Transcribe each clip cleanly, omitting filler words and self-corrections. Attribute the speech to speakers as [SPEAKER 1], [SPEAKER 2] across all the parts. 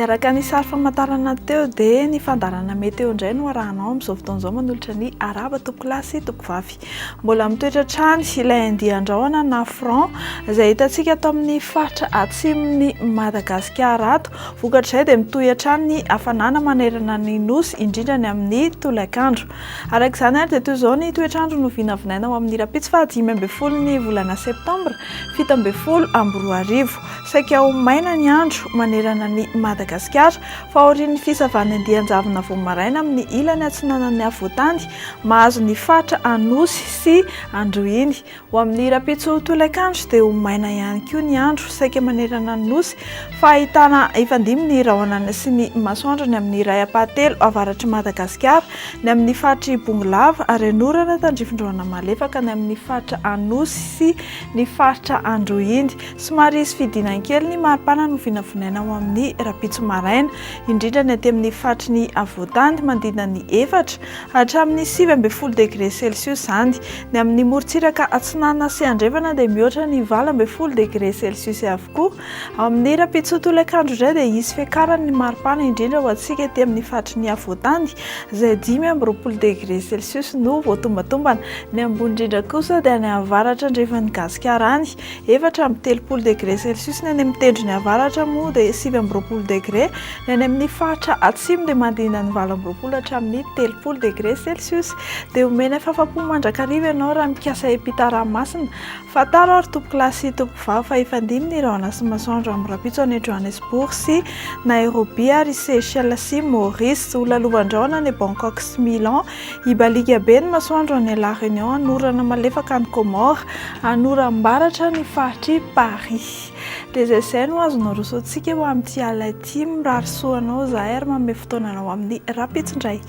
[SPEAKER 1] Dia araka ny sary famantarana teo dia ny fandaharana météo indray no arahanao amin'izao fotoana izao manolotra ny arahaba tompokolahy sy tompokovavy. Mbola mitoetra hatrany ilay andian-drahona na front izay hitantsika ato amin'ny faritra atsimon'i Madagasikara ato. Vokatr'izay dia mitohy hatrany ny hafanana manerana ny Nosy, indrindra ny amin'ny tolakandro. Araka izany ary dia toy izao ny toetr'andro no vinavinaina ho amin'ny rahampitso faha 15 ny volana septambra 2017. Saika ho maina ny andro manerana an'i Madagasikara fa aorian'ny fisavan'ny andian-javona vao maraina amin'ny ilany atsinanan'ny afovoantany mahazo ny faritra Anosy sy Androy iny. Ho amin'ny rahampitso tolakandro dia ho maina ihany koa ny andro saika manerana ny Nosy fa ahitana hifandimby ny rahona sy ny masoandro ny amin'ny iray ampahatelo avaratr'i Madagasikara, ny amin'ny faritr'i Bongolava ary hanorana tandrifin-drahona malefaka ny amin'ny faritra Anosy sy ny faritra Androy iny. Somary hisy fidinany kely ny maripana novinavinaina ho amin'ny rahampitso maraina, indrindra ny aty amin'ny faritry ny afovoantany, manodidina ny efatra hatramin'ny 19 degre celsius izany. Ny amin'ny morontsiraka atsinanana sy andrefana dia mihoatra ny 18 degre celsius avokoa. Amin'ny rahampitso tolakandro indray dia hisy fiakarany ny maripana, indrindra ho antsika aty amin'ny faritry ny afovoantany, izay 25 degre celsius no voatombantombana. Ny ambony indrindra kosa dia any avaratra andrefan'i Gasikara any. 34 degre celsius, ny any amin'ny tendrony avaratra moa dia 29 degre, ny any amin'ny faritra atsimo dia manodidina ny 28 hatramin'ny 30 degre celsius. Dia omena fafapo mandrakariva ianao raha mikasa hiampita ranomasina. Fantaro ary tompokolahy sy tompokovavy fa hifandimby ny rahona sy masoandro amin'ny rahampitso any Johannesburg sy Nairobi ary Seychelles sy Maurice. Ho lalovan-drahona any Bangkok sy Milan. Hibaliaka be ny masoandro any La Réunion, hanorana malefaka any Comores, hanoram-baratra ny faritr'i Paris. Dia izay izay no azo narosoantsika ho amin'ity alina ity. Mirary soa anao izahay ary manome fotoana anao amin'ny rahampitso indray.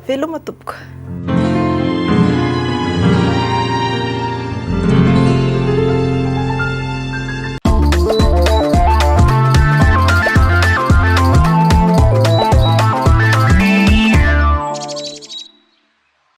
[SPEAKER 1] Veloma tompoko.